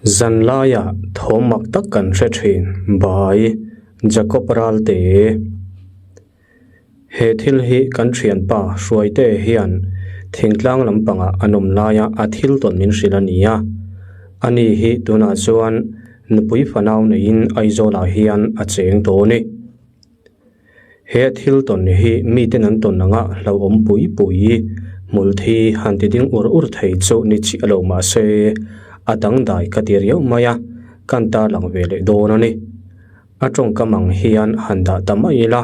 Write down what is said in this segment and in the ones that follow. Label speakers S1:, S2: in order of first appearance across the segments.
S1: Zanlaiah thawm mak tak kan hre thin, Bai, Jacob Ralte. He thil hi kan thianpa Hruaite hian thingtlang lampangah an awm laia a thil tawn min hrilh a ni a. Ani hi tunah chuan nupui fanau neiin Aizawlah hian a cheng tawh a ni. He thil tawn hi miten an tawn anga hlauhawm pui pui hmul thi han ti ding ur ur thei chu ni chiah lo mah se a dangdai ka ti riau mai a, kan tarlang ve leh dawn a ni. A tawngkam ang hian han dah ta mai ila.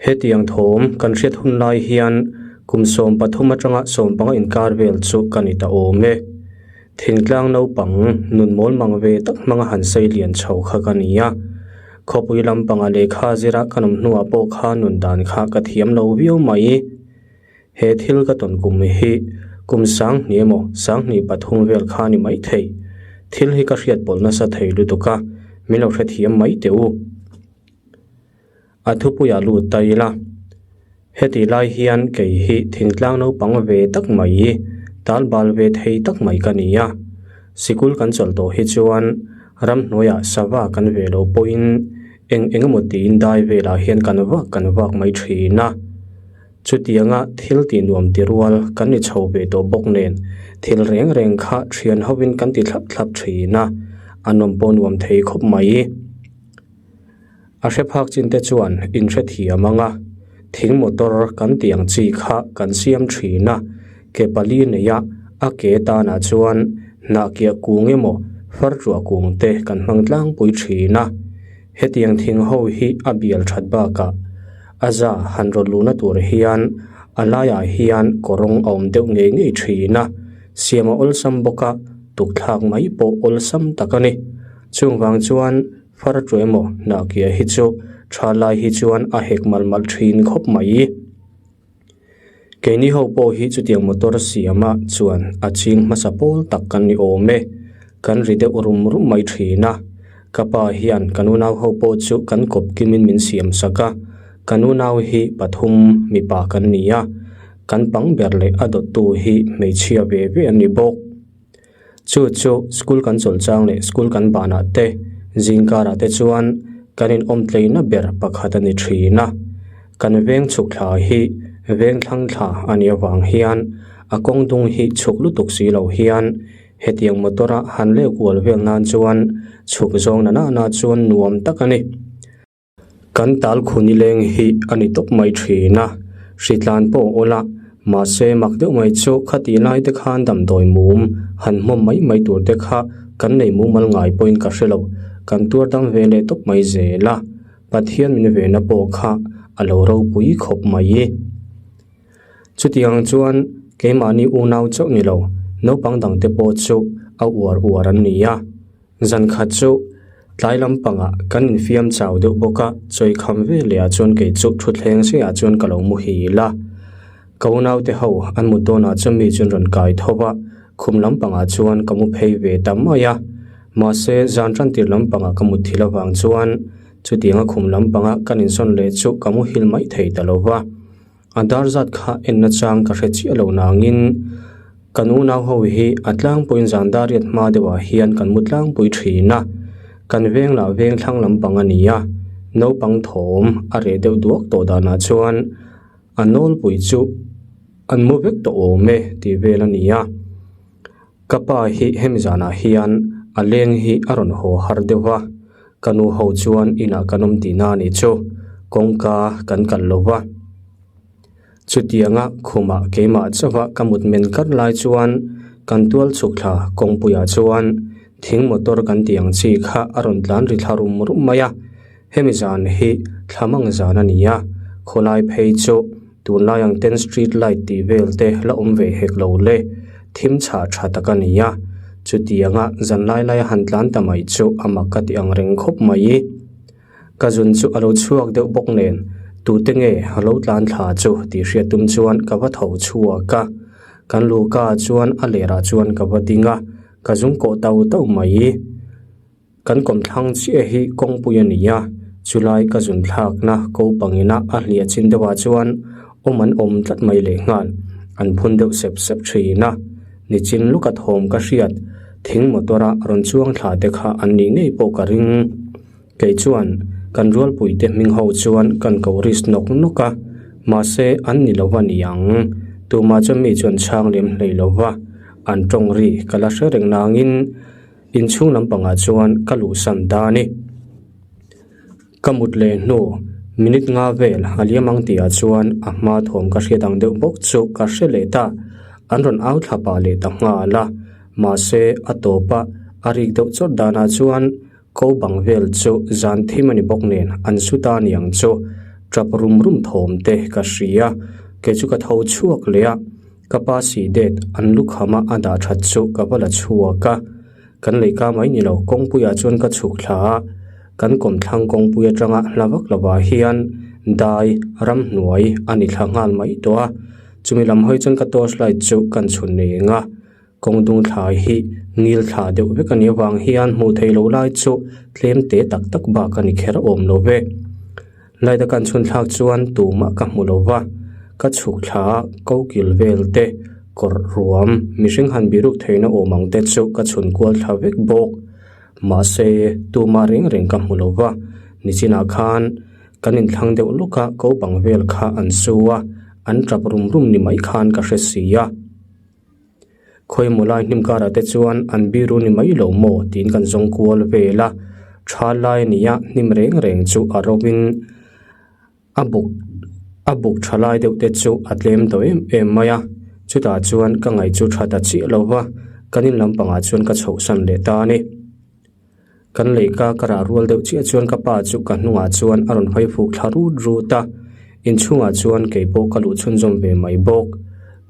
S1: Hetiang thawm kan hriat hun lai hian kum 13 atanga 15 inkar vel chu ka ni ta awm e. Thingtlang naupang nun mawl mang ve tak hmanga han sei lian chho kha ka ni a. Khawpui lampanga lehkha zira ka nawm hnuah pawh kha nun dan kha ka thiam lo viau mai. He thil ka tawn kum hi kum sanghnih emaw sanghnih pathum vel kha ni mai thei. Thil hi ka hriat pawlh nasa thei lutuk a, min lo hrethiam mai teh u. A thupuiah lut ta ila, heti lai hian kei hi thingtlang naupang ve tak mai, tal bal ve thei tak mai ka ni a. Sikul kan chawlh tawh hi chuan ramhnuaiah sava kan ve loh pawhin eng eng emaw tiin dai velah hian kan vak kan vak mai thin a. Chutianga thil tih nuam ti rual kan ni chho ve tawh bawk nen thil reng reng kha thian hovin kan ti thlap thlap thin a, a nawm pawh nuam thei khawp mai. A hre phak chin te chuan in hrethiam ang a, thing motor kan tih ang chi kha kan siam thin a, ke pali nei a, a ke tanah chuan hnahkiah kung emaw farṭuah kung te kan hmang tlangpui thin a. Hetiang thing ho hi a bial that bakah a za han rawn luhna tur hian a laiah hian kawrawng a awm deuh ngei ngei thin a, siam a awlsam bawk a, tukthlak mai pawh awlsam tak a ni. Chungvang chuan. Far chu emaw hnahkiah hi chu tha lai hi chuan a hek malh malh thin khawp mai. Keini ho pawh hi chutiang motor siama chuan a ching hmasa pawl tak kan ni awm e. Kan ri deuh rum rum mai thin a. Ka pa hian kan unau ho pawh chu kan kawp kimin min siam sak a. Kan unau hi pathum mipa kan ni a. Kan pang ber leh a dawttu hi hmeichhia ve ve an ni bawk. Chu chu school kan chawlh chang leh school kan banah te zingkarah te chuan kan in awm tleina ber pakhat a ni thin a. Kan veng chhuk thla hi veng thlang thla a nih avang hian a kawng dung hi chhuk lutuk si lo hian hetiang motor a han leh kual vel nan chuan chhuk zawng na nana chuan nuam tak a ni. Kan tal khuni leng hi a ni tawp mai thin a, hritlan pawh a awl a, mahse mak deuh mai chu khati lai te khan damdawi mum han hmawm mai mai tur te kha kan nei mumal ngai pawhin ka hre lo, kan tuar dam ve leh tawp mai zel a, Pathian min vehna pawh kha a lo ropui khawp mai. Chutiang chuan keimahni unau chauh ni lo, naupang dangte pawh chu a uar uar an ni a. Zan khat chu tlai lampangah kan infiam chau deuh bawk a, chawi kham ve leh ah chuan kei chu thutthleng sei ah chuan ka lo muhil a. Ka unaute ho an mut dawnah chuan mi chuan rawn kai tho va, khum lampangah chuan ka mu phei ve ta mai a. Mahse, zan tan tir lampangah ka mut thil avang chuan chutianga khum lampanga kan insawn leh chu ka muhil mai thei ta lo va. A dar zat kha en nachang ka hre chiah lo nangin kan unau ho hi a tlangpuiin zan dar riat hma deuhah hian kan mu tlangpui thin a, kan veng lah veng thlang lampang a ni a, naupang thawm a reh deuh duak tawh danah chuan a nawlpui chu an mu vek tawh awm e tih vel a ni a. Ka pa hi hemi zanah hian a leng hi a rawn haw har deuh va, ka nu ho chuan inah kan awm tihna a nih chu, kawngka kan kal lo va. Chutianga khumah keimah chauha ka mut men kar lai chuan kan tual chhuk thla kawngpuiah chuan thing motor kan tih ang chi kha a rawn tlan ri thla rum rum mai a, hemi zan hi thla mang zan a ni a, khawlai phei chu Tunlai ang ten street light tih vel te la awm ve hek lo le, thim chhah tha tak a ni a, chutianga zan lai laia han tlan ta mai chu a mak ka ti ang reng khawp mai. Ka zun chu a lo chhuak deuh bawk nen tute nge a lo tlan thla chu tih hriat tum chuan ka va tho chhuak a, kan luhka ah chuan a lerah chuan ka va ding a, ka zung kawh tau tau mai. Kan kawmthlang chiah hi kawngpui a ni a, chulai ka zun thlakna ko pangina a hliah chin deuhah chuan awm an awm tlat mai leh nghal, an phun deuh sep sep thin a. Nichin luka thawm ka hriat. Thing motor a rawn chuang thla te kha an nih ngei pawh ka ring. Kei chuan kan rualpuite hming ho chuan kan ko risk nawk nawk a, mahse an ni lo va niang. Tumah chuan mi chuan chhang lem hlei lo va, an tawng ri ka la hre reng nangin inchhung lampangah chuan ka luhsan ta a ni. Ka mut leh hnu minute nga vel a liam ang tihah chuan a hma thawm ka hriat ang deuh bawk chu ka hre leh ta. An rawn au thla pah leh ta nghal a, mahse a tawpa a rik deuh chawt danah chuan ko bang vel chu zan thim a ni bawk nen an su ta niang chu tap rum rum thawm te ka hria. Kei chu ka tho chhuak leh a, ka pa si det an lukhama a dah that chu ka va la chhuak a. Kan leika mai ni lo, kawngpuiah chuan ka chhuk thla a, kan kawmthlang kawngpui atanga hla vak lovah hian dai ramhnuai a ni thla nghal mai tawh a, chumi lam hawi chuan ka torch light chu kan chhun eng a, kawng dung thlai hi ngil thla deuh vek a nih avang hian hmuh theih loh lai chu tlem te tak tak bak a ni kher awm lo ve. Light a kan chhun thlak chuan tumah ka hmu lo va, ka chhuk thla a ko kil vel te, kawrh ruam, mihring han biruk theihna awm ang te chu ka chhun kual thla vek bawk. Mahse, tumah reng reng ka hmu lo va, nichinah khan kan inthlang deuh lawk a ko bang vel kha an su a, an tap rum rum ni mai khan ka hre si a. Khawimaw lai hnim karah te chuan an biru ni mai lo maw tiin kan zawng kual vel a, tha lai a ni a, hnim reng reng chu a rovin a buk a buk tha lai deuh te chu a tlem tawh em em mai a, chutah chuan ka ngaih chu tha ta chiah lo va, kan in lampangah chuan ka chhohsan leh ta a ni. Kan leika ka rah rual deuh chiah chuan ka pa chu ka hnungah chuan a rawn hawi fuk thla rut rut a, inchhungah chuan kei pawh ka luh chhunzawm ve mai bawk.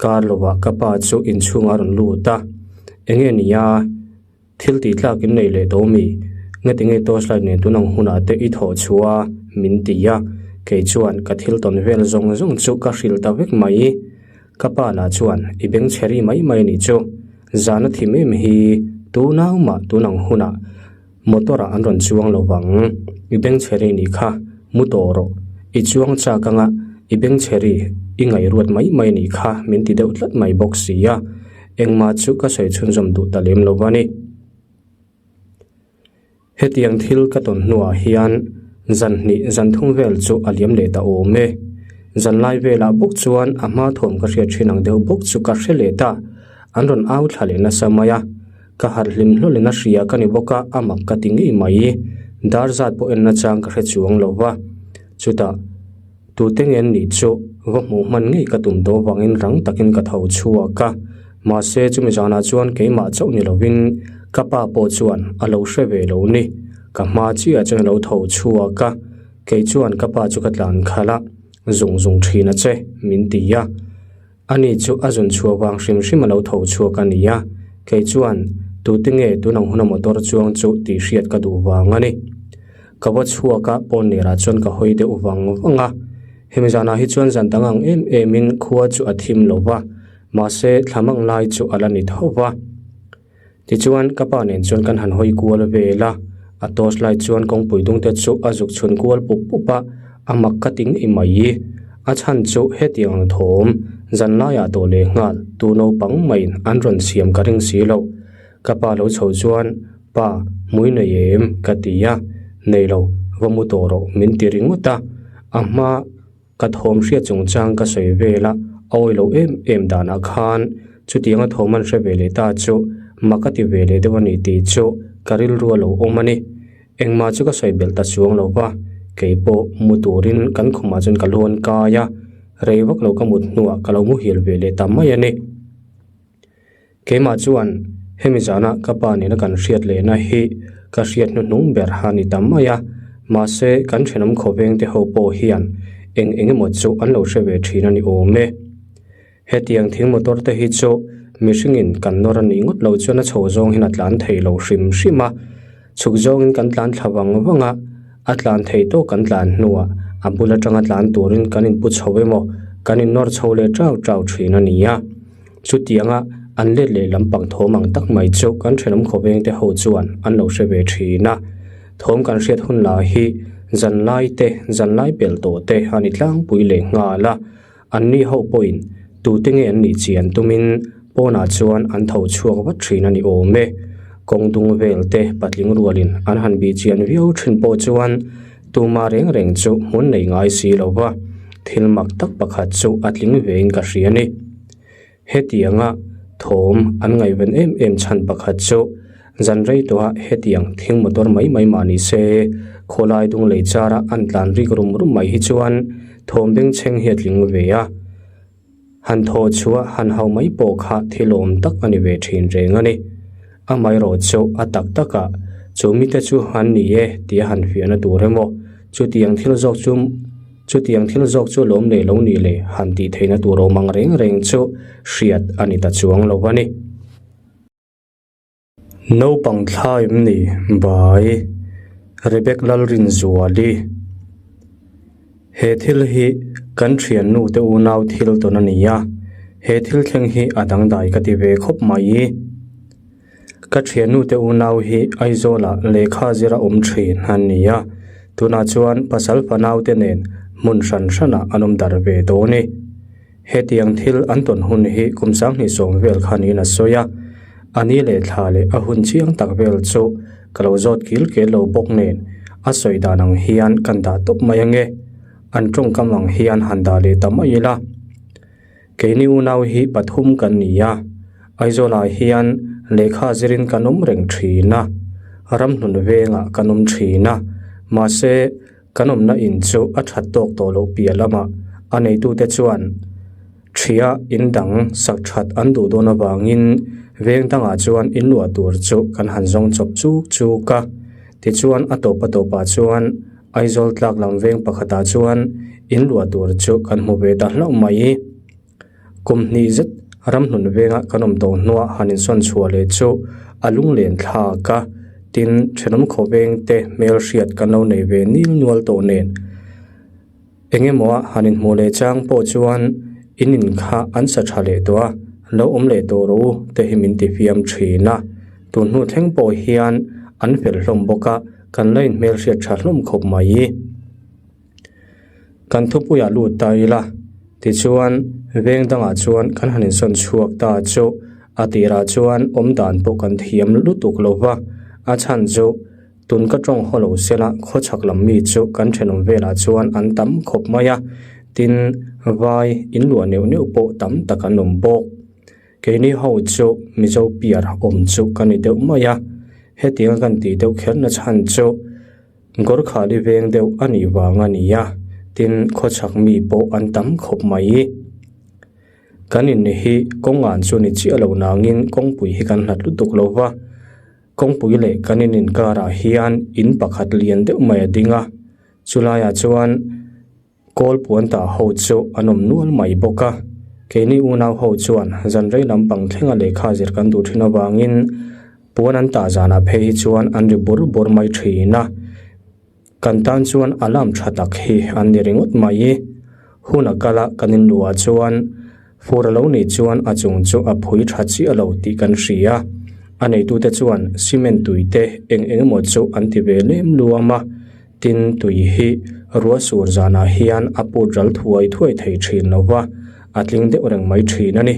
S1: Kar lovah ka pa chu inchhungah a rawn lut a, Enge nia, thil tih tlak in nei leh tawh mi? Ngati nge torch light nen tun ang hunah te i thawh chhuah a? min ti a, kei chuan ka thil tawn vel zawng zawng chu ka hrilh ta vek mai. Ka pa lah chuan i beng chhe ri mai mai a nih chu. Zana thim em hi tu nau mah tun ang hunah motor ah an rawn chuang lo vang. I bengchhe ri nih kha mu tawh rawh. I chuang chak anga i bengchhe ri i ngaihruat mai mai nih kha min ti deuh tlat mai bawk si a. Engmah chu ka sawi chhunzawm duh ta lem lo va ni. Hetiang thil ka tawn hnuah hian zan hnih zan thum vel chu a liam leh ta awm e. Zan lai velah bawk chuan a hma thawm ka hriat thin ang deuh bawk chu ka hre leh ta. An rawn au thla leh nasa mai a. Ka harh hlim hlawlin a hria ka ni bawk a, a mak ka ti ngei mai. Dar zat pawh en nachang ka hre chuang lo va. Chutah. Tute nge an nih chu va hmuh hman ngei ka tum tawh vangin rang takin ka tho chhuak a, mahse chumi zanah chuan keimah chauh ni lovin ka pa pawh chuan a lo hre ve lo ni. Ka hma chiah chuan a lo tho chhuak a, kei chuan ka pa chu ka tlan khalh a, zung zung thin a che min ti a. Ani chu a zun chhuah vang hrim hrim a lo tho chhuak a ni a, kei chuan tute nge tun ang huna motor chuang chu tih hriat ka duh vang a ni. Ka va chhuak a, pawn lerah chuan ka hawi deuh vang vang a. Hemi zanah hi chuan zan dang ang em emin khua chu a thim lo va, mahse thlamang lai chu a la ni tho va. Tichuan ka pa nen chuan kan han hawi kual vel a, a torch light chuan kawngpui dungte chu a zuk chhun kual pup pup a, a mak ka ti ngei mai. A chhan chu hetiang ang thawm zan laiah tawh leh nghal tu naupang maiin an rawn siam ka ring si lo. Ka pa lo chho chuan, Pa, hmui nei em? ka ti a, Nei lo, va mu tawh rawh min ti ringawt a, a hma Ka thawm hriat chungchang ka sawi vel a, a awi lo em em danah khan chutianga thawm an hre ve leh ta chu mak a ti ve leh deuh a ni tih chu ka rilru a lo awm a ni. Engmah chu ka sawi belh ta chuang lo va, kei pawh mu turin kan khumah chuan ka luan kai a, rei vak lo ka mut hnuah ka lo muhil ve leh ta mai a ni. Keimah chuan hemi zana ka pa nena kan hriat lehna hi ka hriat hnuhnung ber a ni ta mai a, mahse kan thenawm khawveng te ho pawh hian eng eng emaw chu an lo hre ve thin a ni awm e. Hetiang thing motor te hi chu mihringin kan nawr a nih ngawt loh chuan a chho zawng hian a tlan thei lo hrim hrim a, chhuk zawngin kan tlan thla vang vang a, a tlan thei tawk kan tlan hnuah a bul atanga tlan turin kan inpu chho emaw kan innawr chho leh tau tau thin a ni a. Chutianga an let leh lampang thawm ang tak mai chu kan thenawm khawveng te ho chuan an lo hre ve thin a. Thawm kan hriat hun lah hi zanlai te, zanlai pel tawh te a ni tlangpui leh nghal a. Anni ho pawhin tute nge an nih chian tumin pawnah chuan an tho chhuak vat thin a ni awm e. Kawng dung vel te patling rualin an han bih chian viau thin pawh chuan tuma reng reng chu hmun nei ngai si lo va, thil mak tak pakhat chu a tling vein ka hria a ni. Hetianga thawm an ngaihven em em chhan pakhat chu zan rei tawha hetiang thing motor mai mai mah ni se, khawlai dung lei chara an tlan rik rum rum mai hi chuan thawm bengchheng hi a tling ve a. Han thaw chhuah han hau mai pawh kha thil awm tak a ni ve thin reng a ni. Amaherawh chu a tak takah chu mite chu an ni e tia han fiahna tur emaw chutiang thil zawk chu chutiang thil zawk chu lawm leh lo nih leh han tih theihna tur awm ang reng reng chu hriat a ni ta chuang lo a ni. Naupang thla em ni bai Rebek Lalrinzuali He thil hi kan thiannu te unau thil tawn a ni a, he thil thleng hi a dangdai ka ti ve khawp mai. Ka thiannu te unau hi Aizawlah lehkha zira awm thin an ni a, tunah chuan pasal fanau te nen hmun hran hranah an awm darh ve dawn e. Hetiang thil an tawn hun hi kum 20 sawm vel kha niin a sawi a, a ni leh thla leh a hun chiang tak vel chu ka lo zawt kil kel lo bawk nen a sawi dan ang hian kan dah tawp mai ange, an tawngkam ang hian han dah leh ta mai ila. Keini unau hi pathum kan ni a, Aizawlah hian lehkha zirin kan awm reng thin a, ramhnun vengah kan awm thin a, mahse, Kan awmna in chu a that tawk tawh loh piah lamah a neitute chuan ṭhia in dang sak that an duh dawn avangin veng dangah chuan in luah tur chu kan han zawng chawp chuk chuk a. Tichuan a tawp a tawpah chuan Aizawl tlak lam veng pakhatah chuan in luah tur chu kan hmu ve ta hlauh mai. Kum hnih zet ramhnun venga kan awm tawh hnuah han insawn chhuah leh chu a lunglen thlak a, tin thenawm khaw veng te hmel hriat kan lo nei ve nil nual tawh nen. Eng emaw a han inhmuh leh chang pawh chuan in in kha an sa tha leh tawh a, lo awm leh tawh rawh u te hi min ti fiam thin a. Tun hnu thleng pawh hian an fel hlawm bawk a, kan la inhmel hriat tha hlawm khawp mai. Kan thupuiah lut ta ila, tichuan veng dangah chuan kan han insawn chhuak ta chu a tirah chuan awm dan pawh kan thiam lutuk lo va, a chhan chu tun ka tawng haw lo sela khawchhak lam mi chu kan thenawm velah chuan an tam khawp mai a, tin vai in luah neuh neuh pawh tam tak an awm bawk. Keini ho chu Mizo piar awm chu ka ni deuh mai a, hetianga kan tih deuh kher na chhan chu. Gorkhali veng deuh a nih vang a ni a, tin khawchhak mi pawh an tam khawp mai. Kan in hi kawngan chu ni chiah lo nangin kawngpui hi kan hlat lutuk lo va, kawngpui leh kan in inkarah hian in pakhat lian deuh mai a ding a, chulaiah chuan Kawl puan tah ho chu an awm nual mai bawk a, keini unau ho chuan zan rei lampang thlenga lehkha zir kan duh thin avangin puan an tah zanah phei hi chuan an ri bur bur mai thin a, kan tan chuan alarm tha tak hi an ni ringawt mai. Hun a kal a kan inluah chuan Fur a lo nih chuan a chung chu a phui tha chiah lo tih kan hria. A neitute chuan cement tui te eng eng emaw chu an ti ve lem luam a, tin tui hi ruah sur zanah hian a put ral thuai thuai thei thin lo va, a tling deuh reng mai thin a ni.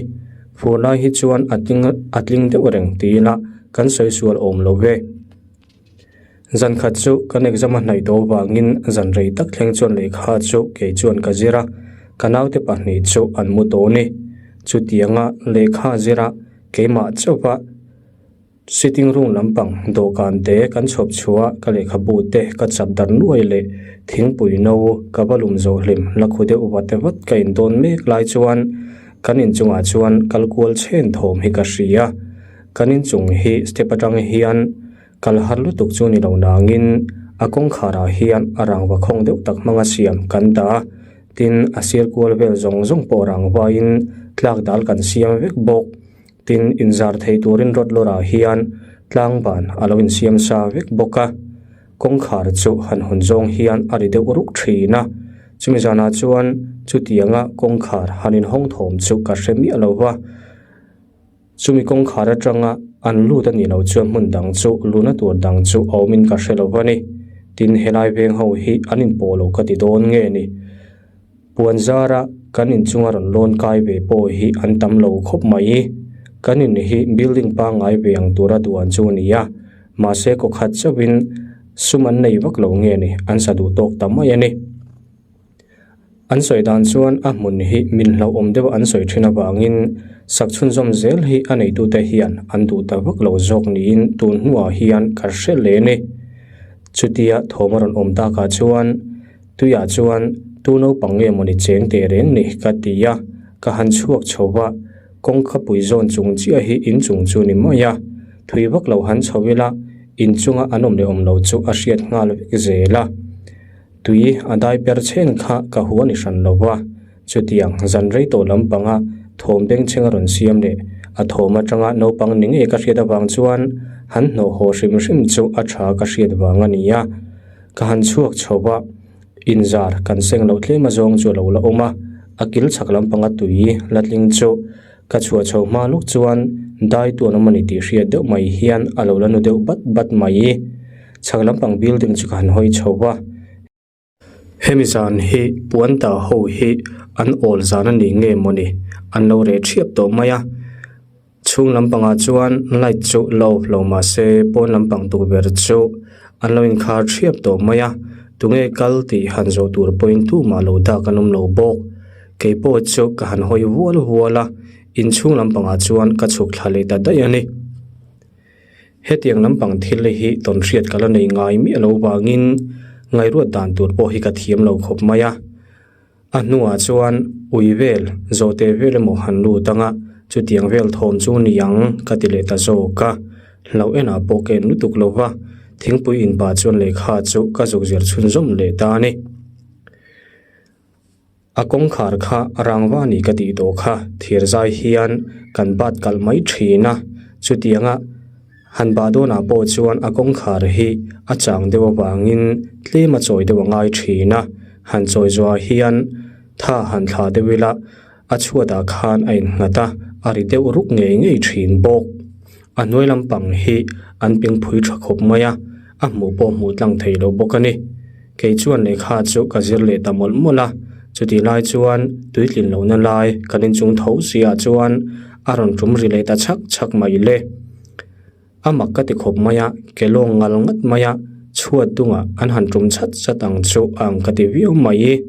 S1: Fur lai hi chuan a tling a tling deuh reng ti ila kan sawi sual awm lo ve. Zan khat chu kan exam a hnaih tawh vangin zan rei tak thleng chuan lehkha chu kei chuan ka zir a, ka naute pahnih chu an mu tawh a ni. Chutianga lehkha zira keimah chauha sitting room lampang dawhkan te kan chhawp chhuah ka lehkhabu te ka chap dar nuai leh thingpui no ka va lum zawh hlim la khu deuh vat vat ka indawn mek lai chuan kan inchungah chuan kal kual chhen thawm hi ka hria. Kan inchung hi step atang hian kal har lutuk chu ni lo nangin a kawngkhar ah hian a rangva khawng deuh tak hmanga siam kan dah a, tin a sir kual vel zawng zawng pawh rangva in tlak dal kan siam vek bawk. Tin inzar thei turin rod lawr ah hian tlang ban a lo insiam sa vek bawk a, kawngkhar chu han hawn zawng hian a ri deuh ruk thin a, chumi zanah chuan chutianga kawngkhar han inhawng thawm chu ka hre miah lo va. Chumi kawngkhar atanga an lut a nih loh chuan hmun dang chu luna tur dang chu a awmin ka hre lo va ni. Tin, helai veng ho hi an inpawh lo ka ti dawn nge ni? Puan zara kan inchunga rawn lawn kai ve pawh hi an tam lo khawp mai. Kan in hi building pangngai ve ang tura duan chu a ni a, mahse kawkhat chauhin sum an nei vak lo nge ni, an sa duh tawk ta mai a ni. An sawi dan chuan a hmun hi min hlauhawm deuh an sawi thin avangin sak chhunzawm zel hi a neitute hian an duh ta vak lo zawk niin tun hnuah hian ka hre hle a ni. Chutia thawm a rawn awm takah chuan tuiah chuan tu naupang nge mawni cheng teh reng ni ka ti a, ka han chhuak chho va, kawngka pui zawn chung chiah hi inchung chu ni mai a, thui vak lo han chho ila inchunga an awm leh awm lo chu a hriat nghal vek zel a. Tui a dai per chhen kha ka hu a ni hran lo va, chutiang zan rei tawh lampanga thawm bengchheng a rawn siam leh a thawm atanga naupang ni ngei ka hriat avang chuan han hnawh haw hrim hrim chu a tha ka hriat vang a ni a. Ka han chhuak chho va, inzar kan seng loh tlem azawng chu a lo la awm a, a kil chhak lampanga tui la tling chu ka chhuah chho hma lawk chuan dai tu an awm a ni tih hriat deuh mai hian a lo la nu deuh bat bat mai. Chhak lampang building chu ka han hawi chho va, hemi zan hi puan ta ho hi an awl zan a ni nge mawni an lo reh thiap tawh mai a, chhung lampangah chuan light chu la awp lo mah se pawn lampang tukverh chu an lo inkhar thiap tawh mai a, tunge kal tih han zawh tur pawhin tumah lo dak an awm lo bawk, keipawh chu ka han hawi vual vual a, inchhung lampangah chuan ka chhuk thla leh ta daih a ni. Hetiang lampang thil hi tawn hriat ka la nei ngai miah lo vangin ngaihruat dan tur pawh hi ka thiam lo khawp mai a. A hnuah chuan ui vel, zawhte vel emaw han lut anga chutiang vel thawm chu ni ang ka ti leh ta zawk a. Hlauh enah pawh ka en lutuk lo va, thingpui inpah chuan lehkha chu ka zuk zir chhunzawm leh ta a ni. A kawngkhar kha rangva ni ka tih tawh kha thir zai hian kan bat kalh mai thin a, chutianga han bah dawnah pawh chuan a kawngkhar hi a chang deuh avangin tlem a chawi deuh a ngai thin a, han chawi zuah hian tha han thlah deuh ila a chhuatah khan a innghat a, a ri deuh ruk ngei ngei thin bawk. A hnuai lampang hi an ping phui tha khawp mai a, a hmuh pawh hmuh tlang thei lo bawk a ni. Kei chuan lehkha chu ka zir leh ta mawlh mawlh a, chutih lai chuan tuitlin lohna lai kan inchung tho si ah chuan a rawn tum ri leh ta chhak chhak mai le. A mak ka ti khawp mai a, ke lawng ngal ngat mai a, chhuat dungah an han tum chat chat ang chu a ang ka ti viau mai.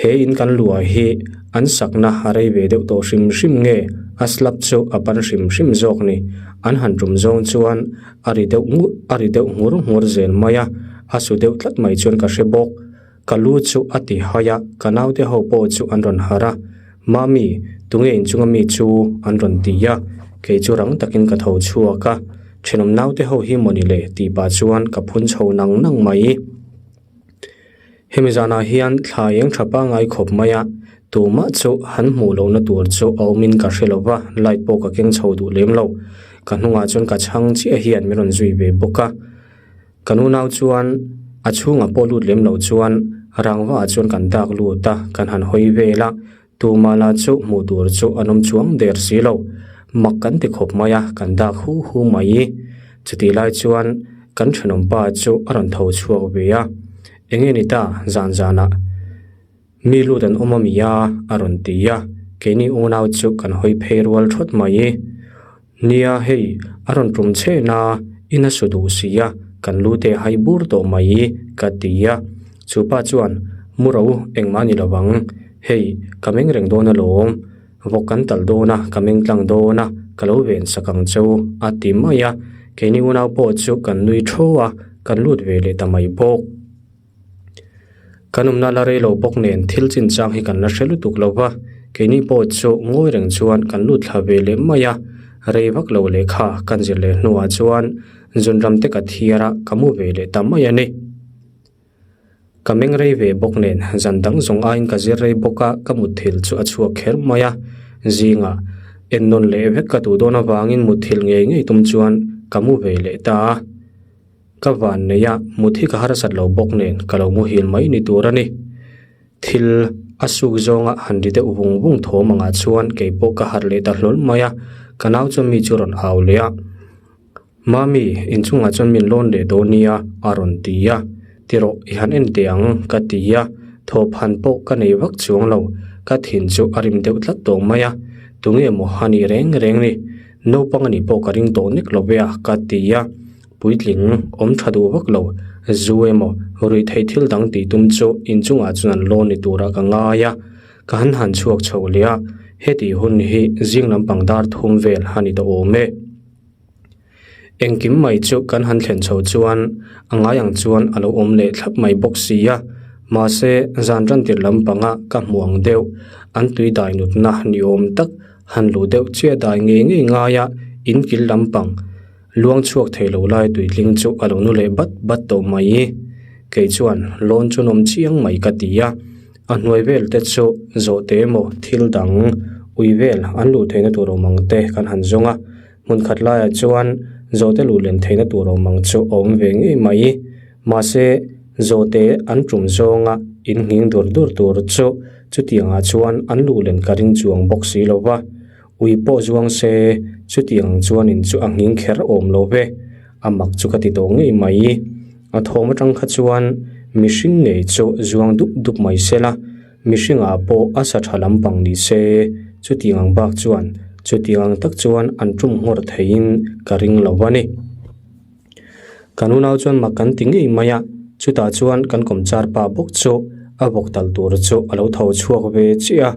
S1: He in kan luah hi an sakna a rei ve deuh tawh hrim hrim nge a slab chu a pan hrim hrim zawk ni. An han tum zawng chuan a ri deuh ngur a ri deuh ngur ngur zel mai a, a su deuh tlat mai chuan ka hre bawk. Ka lu chu a ti hai a, ka naute ho pawh chu an rawn harh a, Mami, tunge inchunga mi chu an rawn ti a, kei chu rang takin ka tho chhuak a, thenawm naute ho hi mawni le tih pah chuan ka phun chho nang nang mai. Hemi zanah hian thla eng tha pangngai khawp mai a, tumah chu han hmuh lohna tur chu a awmin ka hre lo va, light pawh ka keng chho duh lem lo. Ka hnungah chuan ka chhang chiah hian min rawn zui ve bawk a. Ka nunau chuan a chhungah pawh lut lem lo chuan rangva ah chuan kan dak lut a, kan han hawi vel a, tumah lah chu hmuh tur chu an awm chuang der si lo. Mak kan ti khawp mai a, kan dak hu hu mai. Chutih lai chuan kan thenawmpa chu a rawn tho chhuak ve a, Enge ni ta zan zanah mi lut an awm a mi a? a rawn ti a, keini unau chu kan hawi phei rual thawt mai. Nia hei a rawn tum chhen a, in a su duh si a, kan lu te hai bur tawh mai ka ti a, chu pa chuan mu ro engmah ni lovang, hei ka meng reng dawn alawm. Vawk kan talh dawn a, ka meng tlang dawn a, ka lo ven sak ang che u, a ti mai a. Keini unau pawh chu kan nui tho a, kan lut ve leh ta mai bawk. Kan awmna la rei lo bawk nen thil chinchang hi kan la hre lutuk lo va, keini pawh chu ngawi reng chuan kan lut thla ve leh mai a. Rei vak lo lehkha kan zir leh hnuah chuan zunram te ka thiar a, ka mu ve leh ta mai a ni. Ka meng rei ve bawk nen zan dang zawng aiin ka zir rei bawk a, ka mutthilh chu a chhuak kher mai a. Zingah ennawn leh vek ka duh dawn avangin mutthilh ngei ngei tum chuan ka mu ve leh ta a. Ka van nei a, mut hi ka harsat lo bawk nen ka lo muhil mai ni tur a ni. Thil a suk zawnga han ri deuh vung vung thawm angah chuan keipawh ka harh leh ta hlawl mai a, ka nau chuan mi chu rawn au leh a. Mami, inchungah chuan min lawn leh dawn nia, a rawn ti a. Tirawh, i han en teh ang, ka ti a. Thawhphan pawh ka nei vak chuang lo, ka thin chu a rim deuh tlat tawh mai a. Tunge maw a nih reng reng ni? Naupang a nih pawh ka ring tawh nek lo ve a, ka ti a. Puitling awm tha duh vak lo, zu emaw ruihtheih thil dang tih tum chu inchungah chuan an lawn ni turah ka ngai a. Ka han han chhuak chho leh a, hetih hun hi zing lampang dar thum vel a ni tawh awm e. Engkim mai chu kan han thlen chho chuan a ngai ang chuan a lo awm leh thlap mai bawk si a, mahse zan tan tirh lampanga ka hmu ang deuh, an tui dai nutna ni awm tak han luh deuh chiah dai ngei ngei ngaia in kil lampang luang chhuak thei lo lai tuitling chu a lo nu leh bat bat tawh mai. Kei chuan lawn chu nawm chiang mai ka ti a. A hnuai vel te chu zawhte emaw thil dang ui vel an luh theihna tur awm ang te kan han zawng a, hmun khat laiah chuan zawhte luh len theihna tur awm ang chu a awm ve ngei mai. Mahse, zawhte an tum zawnga in nghing dur dur tur chu chutiangah chuan an luh len ka ring chuang bawk si lo va, ui pawh zuang se chutiang ang chuan in chu a nghing kher awm lo ve, a mak chu ka ti tawh ngei mai. A thawm atang kha chuan mihring ngei chu zuang dup dup mai se la, mihringah pawh a sa tha lampang ni se, chutiang ang bak chuan chutiang ang tak chuan an tum nghawr theiin ka ring lo a ni. Kan unau chuan mak kan ti ngei mai a, chutah chuan kan kawmchar pa bawk chu a vawk tal tur chu a lo tho chhuak ve chiah a.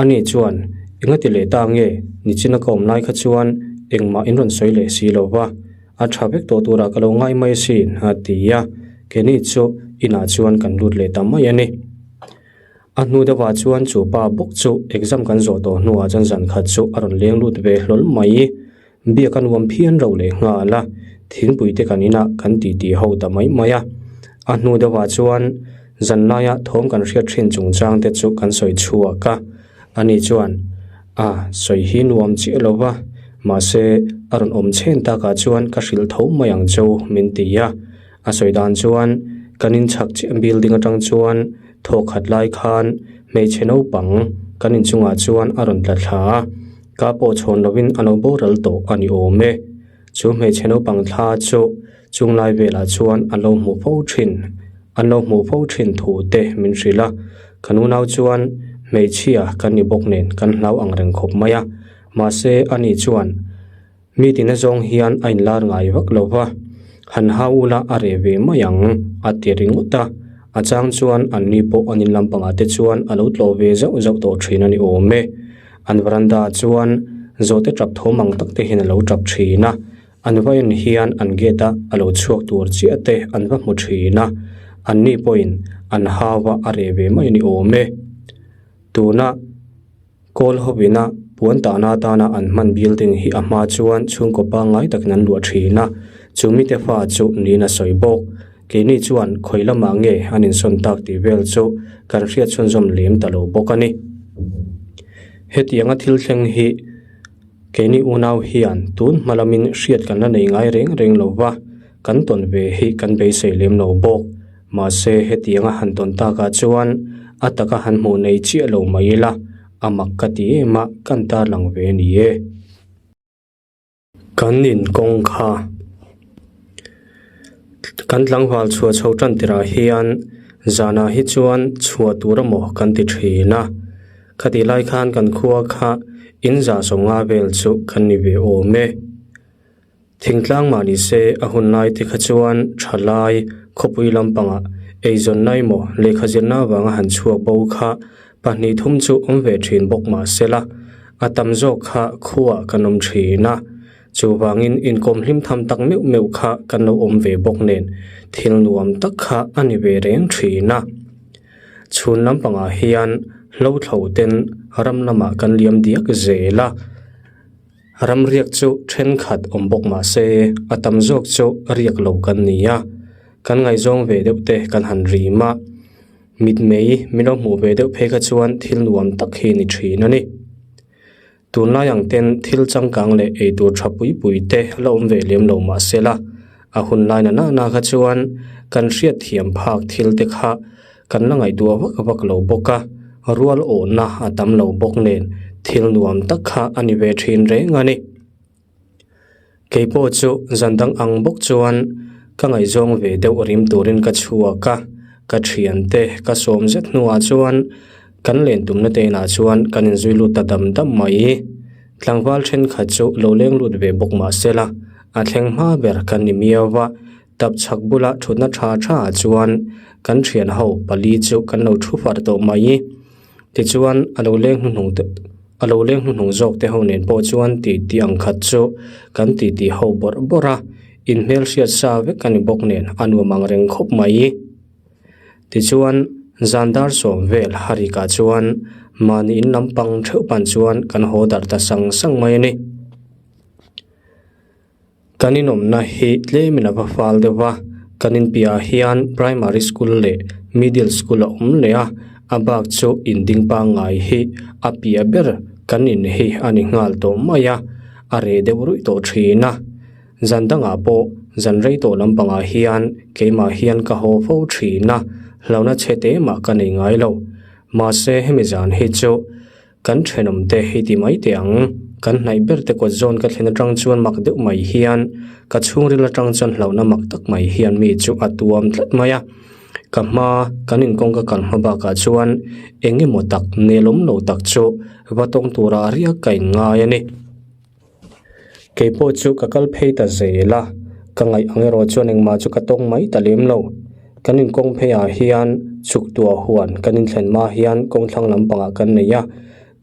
S1: Ani chuan, Enga ti leh ta nge? Nichina ka awm lai kha chuan engmah in rawn sawi leh si lo va, a tha vek tawh turah ka lo ngai mai asin, a ti a. Kenny chu inah chuan kan lut leh ta mai a ni. A hnu deuhah chuan chu pa bawk chu exam kan zawh tawh hnuah chuan zan khat chu a rawn leng lut ve hlawl mai. Biak a nuam phian rauh leh nghal a, thingpui te kan inah kan titi ho ta mai mai a. A hnu deuhah chuan zan laia thawm kan hriat thin chungchang te chu kan sawi chhuak a. Ani chuan, A, sawi hi nuam chiah lo va, mahse a rawn awm chhen takah chuan ka hrilh tho mai ang cheu min ti a. A sawi dan chuan kan inchhak chiah building atang chuan thawk khat lai khan hmeichhe naupang kan inchungah chuan a rawn tla thla a. Ka pawh chhawn lovin a lo boral tawh a ni awm e. Chu hmeichhe naupang thla chu chunglai velah chuan a lo hmuh fo thin, an lo hmuh fo thin thu te min hrilh a. Kan unau chuan hmeichhia kan ni bawk nen kan hlau ang reng khawp mai a. Mahse ani chuan mi tina zawng hian a inlar ngai vak lo va, han hau ula a reh ve mai ang a ti ringawt a. A chang chuan an ni pawh an in lampangah te chuan a lo tlawh ve zauh zauh tawh thin a ni awm e. An veranda chuan zawhte tap thawm ang tak te hian a lo tap thin a, an va en hian an gate a a lo chhuak tur chiah te an va hmu thin a, an ni pawhin an hau a a reh ve mai a ni awm e. Tuna kawl hovina puan tahna atana an hman building hi a hma chuan chhungkaw pangngai takin an luah thin a, chu mite fa chu niin a sawi bawk. Keini chuan khawi lamah nge an insawn tak tih vel chu kan hriat chhunzawm lem ta lo bawk a ni. Hetianga thil thleng hi keini unau hian tun hma lamin hriat kan la nei ngai reng reng lo va, kan tawn ve hi kan beisei lem lo bawk. Mahse hetianga han tawn takah chuan a taka han hmuh nei chiah lo mai ila, a mak ka ti em a, kan tarlang ve a ni e. Kan inkawng kha kan tlangval chhuah chho tan tirah hian zanah hi chuan chhuah tur emaw kan ti thin a, khatih lai khan kan khua kha in zah sawmnga vel chu kan ni ve awm e. Thingtlang mah ni se a hun lai te kha chuan thalai khawpui lampangah eizawnna emaw lehkha zirna avanga han chhuak bo kha Pahnih thum chu awm ve thin bawk mah sela, a tam zawk kha khuaah kan awm thin a, chuvangin inkawm hlim tham tak meuh meuh kha kan lo awm ve bawk nen thil nuam tak kha a ni ve reng thin a. Chhun lampangah hian hlo thlo ten ram lamah kan liam diak zel a, ram riak chu thenkhat awm bawk mah se a tam zawk chu riak lo kan ni a, kan ngaihzawng ve deuh te kan han rim a. Mitmei min lo hmuh ve deuh phei kha chuan thil nuam tak hi ni thin a ni. Tunlai ang ten thil changkang leh eitur tha pui pui te la awm ve lem lo mah se la, a hun lai na nana kha chuan kan hriat thiam phak thil te kha kan la ngaihtuah vak vak lo bawk a, rual awhna a tam lo bawk nen thil nuam tak kha a ni ve thin reng a ni. Kei pawh chu zan dang ang bawk chuan ka ngaihzawng ve deuh rim turin ka chhuak a, ka thiante ka sawm zet hnuah chuan kan len tumna te inah chuan kan inzui lut ta dam dam mai. Tlangval thenkhat chu lo leng lut ve bawk mah sela, a thleng hma ber kan ni miau va, tap chhak bula thutna tha tha ah chuan kan thian ho pali chu kan lo thu far tawh mai. Tichuan a lo leng hnuhnung te a lo leng hnuhnung zawk te ho nen pawh chuan ti ti ang khat chu kan ti ti ho bawrh bawrh a, inhmel hriat sa vek a ni bawk nen a nuam ang reng khawp mai. Tichuan, zan dar sawm vel Harikah chuan mahni in lampang theuh pan chuan kan haw darh ta sang sang mai a ni. Kan inawmna hi tlemin a va fal deuh va, kan inpiahah hian primary school leh middle school a awm leh a, a bak chu inding pangngai hi a piah ber kan in hi a ni nghal tawh mai a, a reh deuh ruih tawh thin a. Zan dangah pawh zan rei tawh lampangah hian keimah hian ka haw fo thin a, hlauhna chhe te mah ka nei ngai lo. Mahse hemi zan hi chu kan thenawm te hi ti mai teh ang, kan hnaih ber te kawt zawn ka thlen atang chuan mak deuh mai hian ka chhungril atang chuan hlauhna mak tak mai hian mi chu a tuam tlat mai a. Ka hma kan inkawng ka kal hma bakah chuan eng emaw tak nelawm lo tak chu va tawng tura riak ka inngai a ni. Kei pawh chu ka kal phei ta zel a, ka ngaih ang erawh chuan engmah chu ka tawng mai ta lem lo. Kan inkawng pheiah hian chhuk tuah huan kan inthlen hma hian kawng thlang lampangah kan nei a,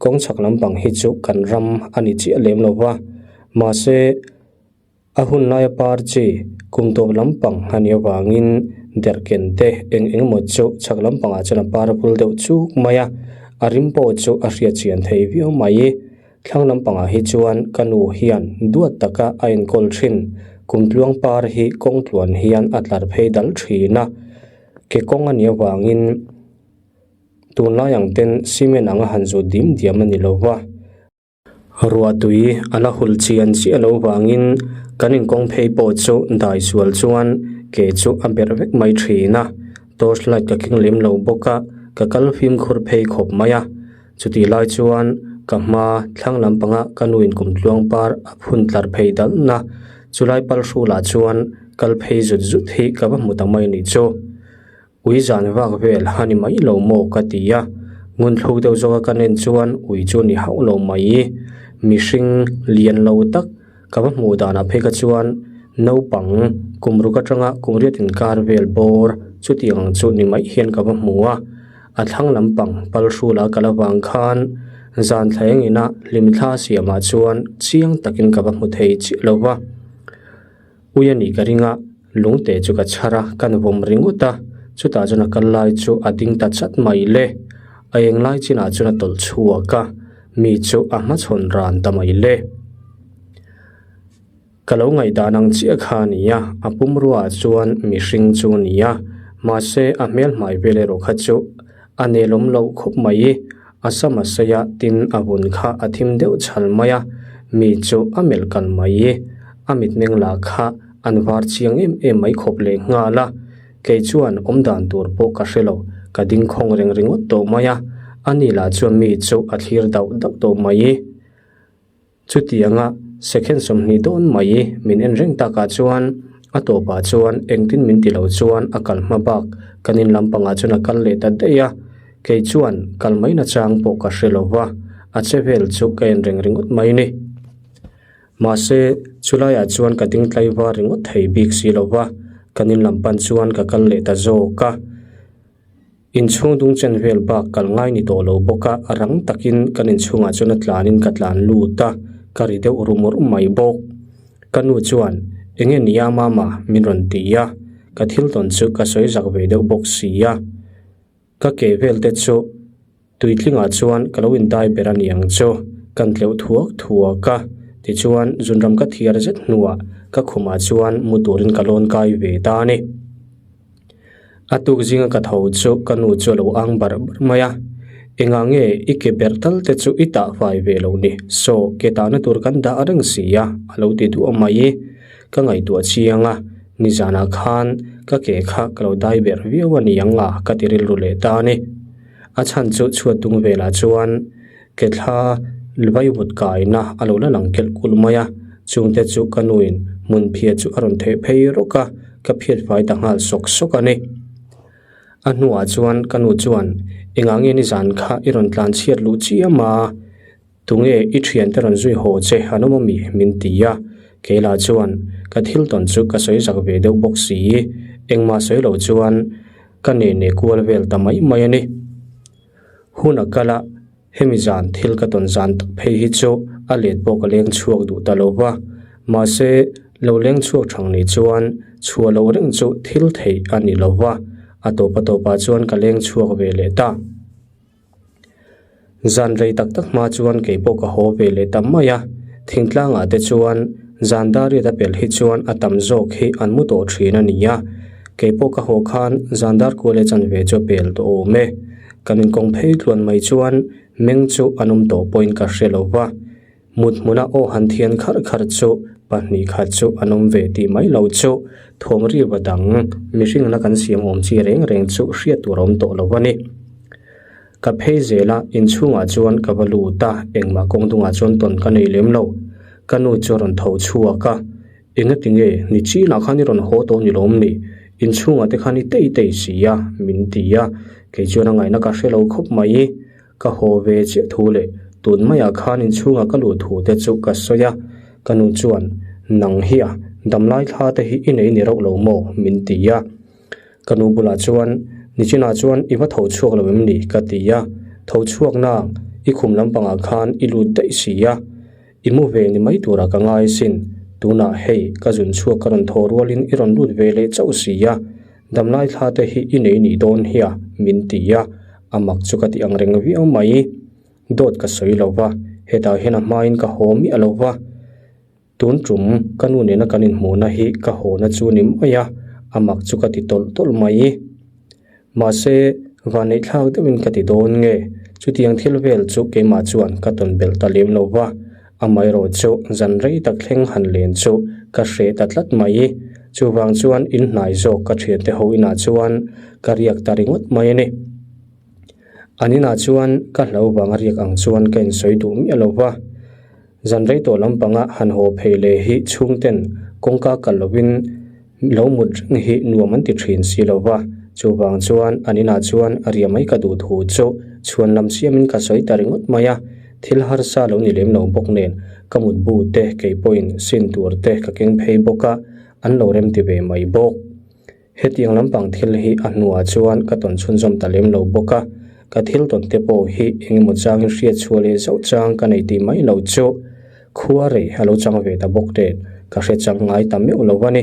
S1: kawng chhak lampang hi chu kan ram a ni chiah lem lo va. Mahse, a hun laia par chi kum tawp lampang a nih avangin derhken te eng eng emaw chu chhak lampangah chuan a par vul deuh chuk mai a, a rim pawh chu a hriat chian thei viau mai. Thlang lampangah hi chuan ka nu hian duat taka a enkawl thin. Kumtluang par hi kawng tluan hian a tlar phei dal thin a, ke kawng a nih avangin tunlai ang ten cement anga han zut dim diam a ni lo va. Ruah tui a la hul chian chiah lo vangin kan inkawng phei pawh chu dai sual chuan ke chu a berh vek mai thin a, torch light ka keng lem lo bawk a, ka kal fimkhur phei khawp mai a. Chutih lai chuan ka hma thlang lampanga ka nuin kumtluang par a phun tlar phei dalhna chulai pal hrulah chuan kal phei zut zut hi ka va hmu ta mai nih chu. Ui zan vak vel a ni mai lo maw ka ti a, ngun thluk deuh zawka ka nen chuan ui chu ni hauh lo mai. Mihring lian lo tak ka va hmuh danah phei kha chuan naupang kum ruk atanga kum riat inkar vel bawr chutiang ang chu ni mai hian ka va hmu a. A thlang lampang pal hrula kal avang khan zan thla eng ina hlimthla siamah chuan chiang takin ka va hmu thei chiah lo va. Ui a nih ka ring a, lungte chu ka chhar a, kan vawm ringawt a, chutah chuan a kal lai chu a ding ta chat mai le. A eng lai chinah chuan a tawlh chhuak a, mi chu a hmachhawn ran ta mai le. Ka lo ngaihdan ang chiah kha a ni a, a pumruaah chuan mihring chu a ni a, mahse a hmel hmai vel erawh kha chu a nelawm loh khawp mai. A sam a sei a, tin a vun kha a thim deuh chhal mai a, mi chu a melh kal mai. A mitmeng lah kha an var chiang em em mai khawp leh nghal a, kei chuan awmdan tur pawh ka hre lo, ka ding khawng reng ringawt tawh mai a, ani lah chuan mi chu a thlir dauh dauh tawh mai. Chutianga second 20 dawn mai min en reng takah chuan a tawpah chuan engtin min ti lo chuan a kal hma bak kan in lampangah chuan a kal leh ta daih a, kei chuan kal mai nachang pawh ka hre lo va, a che vel chu ka en reng ringawt mai ni. Mahse, chulaiah chuan ka ding tlaivar ringawt thei bik si lo va, kan in lam pan chuan ka kal leh ta zawk a. Inchhung dung chen vel bak kal ngai ni tawh lo bawk a, rang takin kan inchhungah chuan a tlanin ka tlan lut a, ka ri deuh rum rum mai bawk. Ka nu chuan, Enge nia mama? min rawn ti a, ka thil tawn chu ka sawi zak ve deuh bawk si a. Ka ke vel te chu tuitlingah chuan ka lo indai ber a ni ang chu, kan tleuh thuak thuak a, tichuan zunram ka thiar zet hnuah ka khumah chuan mu turin ka lawn kai ve ta a ni. A tuk zinga ka tho chu ka nu chu a lo ang barh barh mai a, Engah nge i ke berh tal te chu i tah fai ve lo ni, saw ke tahna tur kan dah reng si a, a lo ti duah mai. Ka ngaihtuah chiang a, nizanah khan ka ke kha ka lo dai berh viau a ni ang a, ka ti rilru leh ta a ni. A chhan chu chhuat dung velah chuan ke thla vaivut kaina a lo la lang kelh kulh mai a, chungte chu ka nuin hmun phiat chu a rawn theih phei rawk a, ka phiat fai ta nghal sawk sawk a ni. A hnuah chuan ka nu chuan, Engah nge nizan kha i rawn tlan chhiat luh chiam a? Tunge i thiante rawn zui haw che an awm ami? min ti a. Kei lah chuan ka thil tawn chu ka sawi zak ve deuh bawk si. Engmah sawi lo chuan ka ne ne kual vel ta mai mai a ni. Hun a kal a, hemi zan thil ka tawn zan tak phei hi chu a let pawh ka leng chhuak duh ta lo va. Mahse, lo leng chhuak thang ni chuan chhuah loh reng chu thil theih a ni lo va, a tawp a tawpah chuan ka leng chhuak ve leh ta. Zan rei tak tak hma chuan kei pawh ka haw ve leh ta mai a, thingtlangah te chuan zan dariat a pelh hi chuan a tam zawk hi an mu tawh thin a ni a, kei pawh ka haw khan zan dar kual e chanve chu a pel tawh awm e. Kan inkawng phei tluan mai chuan meng chu an awm tawh pawhin ka hre lo va. Mut hmuna aw han thian kharh kharh chu pahnih khat chu an awm ve tih mai lo chu thawm riva dang mihringna kan siam awm chi reng reng chu hriat tur a awm tawh lo a ni. Ka phei zel a, inchhungah chuan ka va lut a, engmah kawng dungah chuan tawn ka nei lem lo. Ka nu chu a rawn tho chhuak a, Engati nge ni chinah khan i rawn haw tawh ni lawm ni? Inchhungah te khan i tei tei si a, min ti a, kei chuan a ngaihna ka hre lo khawp mai. Ka haw ve chiah thu leh tun maiah khan inchhungah ka luh thu te chu ka sawi a, ka nu chuan, Nang hi a, damlai thla te hi i nei ni rauh lo maw? min ti a. Ka nu bulah chuan, Nichinah chuan i va tho chhuak lo em ni? ka ti a, Tho chhuak nang, i khum lampangah khan i lut daih si a, i mu ve ni mai turah ka ngai sin, tunah hei ka zun chhuak ka rawn thaw rualin i rawn lut ve leh chauh si a, Damlai thla te hi i nei nih dawn hi a, min ti a, a mak chu ka ti ang reng viau mai. Dawt ka sawi lo va, hetah hian a hmain ka haw miah lo va. Tun tum ka nu nena kan inhmuhna hi ka hawna chu ni mai a, a mak chu ka ti tawlh tawlh mai. Mahse, vanneih thlak deuhin ka ti dawn nge, chutiang thil vel chu keimah chuan ka tawn belh ta lem lo va. Amaherawh chu zan rei tak thleng han len chu ka hreh ta tlat mai. Chuvang chuan in hnai zawk ka thiante ho inah chuan ka riak ta ringawt mai a ni. An inah chuan ka hlo vang a riak ang chuan ka insawi duh miah lo va. Zan rei tawh lampanga han haw phei leh hi chhungten kawngka kal lovin lo mut reng hi nuam an ti thin si lo va. Chuvang chuan an inah chuan a ria mai ka duh thu chu chhuan lam siamin ka sawi ta ringawt mai a. Thil harsa lo ni lem lo bawk nen ka mutbu te kei pawhin sin tur te ka keng phei bawk a, an lo rem ti ve mai bawk. Hetiang lampang thil hi a hnuah chuan ka tawn chhunzawm ta lem lo bawk a, ka thil tawn te pawh hi engemaw changin hriat chhuah leh zauh chang ka nei tih mai lo chu khua rei a lo chang ve ta bawk nen ka hre chang ngai ta meuh lo a ni.